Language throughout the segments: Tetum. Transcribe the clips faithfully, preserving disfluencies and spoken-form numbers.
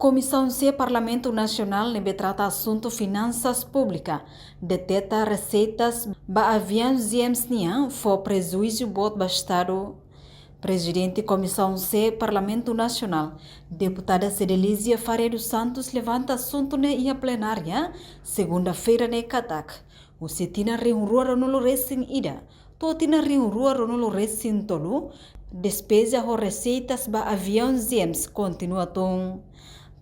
Komisaun C Parlamentu Nasionál ne'ebé trata asuntu finansas públika deteta reseitas ba aviaun GEMS nian fó prejuízu boot ba Estadu. Prezidente Komisaun C Parlamentu Nasionál, Deputada Cedelizia Faria dos Santos levanta asuntu ne'e iha plenária, segunda-feira ne'e katak, husi tinan rihun rua ruanulu resin ida to'o tinan rihun rua ruanulu resin tolu, despeza ho reseitas ba aviaun GEMS kontinua tun.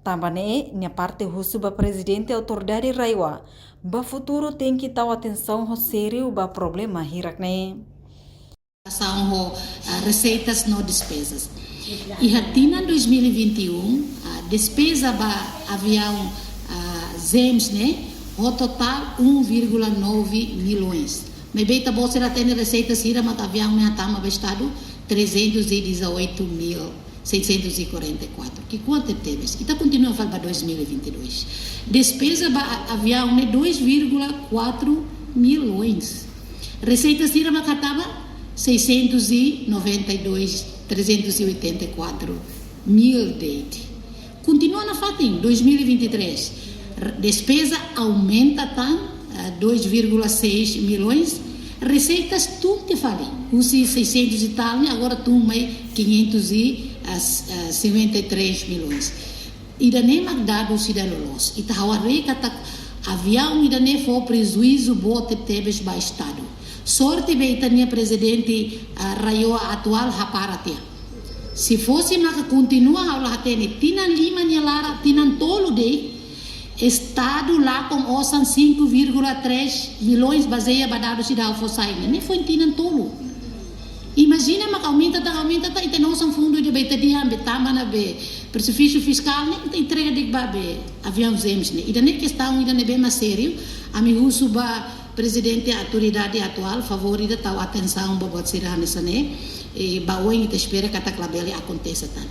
Tanba ne'e, nia parte husu ba Prezidente Autoridade RAEOA, ba futuru tenke tau atensaun ho sériu ba problema hirak ne'e. Relasaun ho, ah, reseitas no despezas. Iha tinan dois mil e vinte e um, ah, despeza ba aviaun, ah, GEMS ne'e, ho totál um vírgula nove milhões. Maibé ita-boot sira hatene reseitas hira mak aviaun ne'e hatama ba Estadu, trezentos e dezoito mil seiscentos e quarenta e quatro. Ki'ikoan tebes. Ita kontinua fali ba dois mil e vinte e dois. Despeza ba a-, aviaun ne'e dois vírgula quatro milhões. Reseitas hira mak hatama, seiscentos e noventa e dois, trezentos e oitenta e quatro mil de'it. Kontinua nafatin, dois mil e vinte e três. R-, despeza aumenta tan, ah, dois vírgula seis milhões. Reseitas tun tiha fali. Husi seiscentos e tal, ne'e agora tun mai quinhentos e cinquenta e três milhões. Ida-ne'e mak dadus ida loloos. Ita haree katak aviaun ida-ne'e fó prejuízu boot tebes ba Estadu. Sorte be ita-nia prezidente, ah, RAEOA atuál hapara tiha. Se fosse maka kontinua, ha'u la hatene, tinan lima nia laran, tinan tolu de'it, Estadu lakon osan cinco vírgula três milhões bazeia ba dadus ida ha'u fó sai ne'e. Ne'e foin tinan tolu. Imajina maka aumenta tan, aumenta tan, ita-nia osan fundu ida be ita dehan be tama ona be prenúnsiu fiskál ne'e, ita entrega de'it ba be aviaun GEMS ne'e. Ida-ne'e kestaun ida ne'ebé mak sériu, ami husu ba Prezidente Autoridade atuál, favór ida tau atensaun ba buat sira hanesan ne'e, i ba oin ita espera katak labele akontese tan.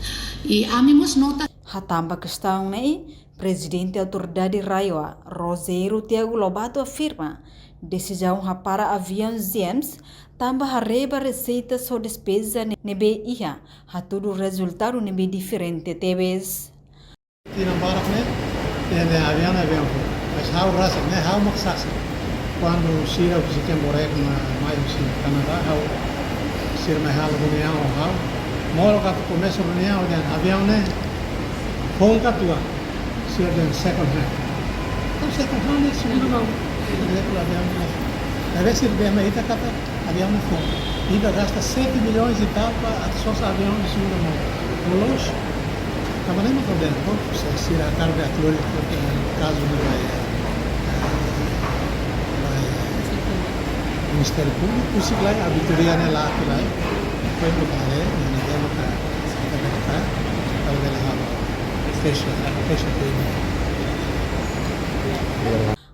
I ami mós nota. Hatán ba kestaun ne'e, Prezidente Autoridade RAEOA, Rogério Tiago Lobato afirma, desizaun hapara aviaun GEMS, tanba haree ba reseitas ho despeza ne-, ne'ebé iha, hatudu rezultadu ne'ebé diferente tebes. Tinan barak ne'e, ne'e, ne'e aviaun, aviaun foun. Mas ha'u rasa, ne'e ha'u mak saksi. Kuandu sira husi Kenborek mai, mai husi Kanadá, ha'u, sira mai halo reuniaun ho ha'u. Molok atu komesa reuniaun, dehan aviaun ne'e foun ka tuan. Sira dehan second hand. Entaun second hand ne'e segunda mão. Ne'e aviaun ne'e. Talvez sira dehan mai ita katak aviaun ne'e foun. Ita gasta sete milhões e tal para atu sosa aviaun de segunda mão. Loloos, tanba ne'e mak ha'u dehan, se sira hakarak atu lori, kazu ne'e ba, eh, ba Ministériu Públiku, se la auditoria ne'e la atu la, depois buka haree, ne'e, ne'e, buka, buka, buka, buka, buka, buka, fecha, fecha tema.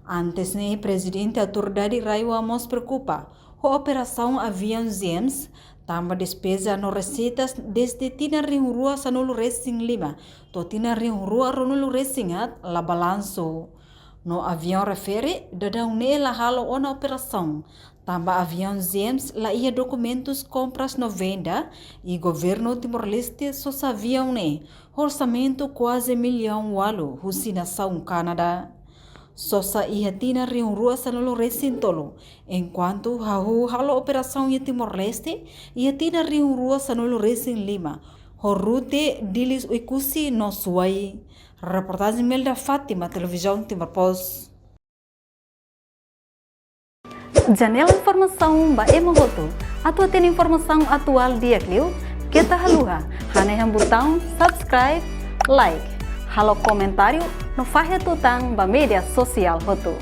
Antes ne'e, Prezidente Autoridade RAEOA mós preokupa ho operasaun aviaun GEMS, tanba despeza no reseitas dezde tinan rihun rua sanulu resin lima to'o tinan rihun rua ruanulu resin haat la balansu. No aviaun refere, daudaun ne'e la halo ona operasaun, tanba aviaun GEMS la iha dokumentus kompras no venda, i governu Timor-Leste sosa aviaun ne'e ho orsamentu kuaze millaun ualu husi nasaun Kanadá. Sosa iha tinan rihun rua sanulu resin tolu, enkuantu hahú halo operasaun iha Timor-Leste iha tinan rihun rua sanulu resin lima, ho rute Dili, Oekusi no Suai. Reportajen Melda Fátima, Televizaun Timor Post. Janela informasaun ba ema hotu. Atu hatene informasaun atuál di'ak liu, keta haluha hanehan butaun subscribe, like, halo komentáriu no fahe tutan ba média sosiál hotu.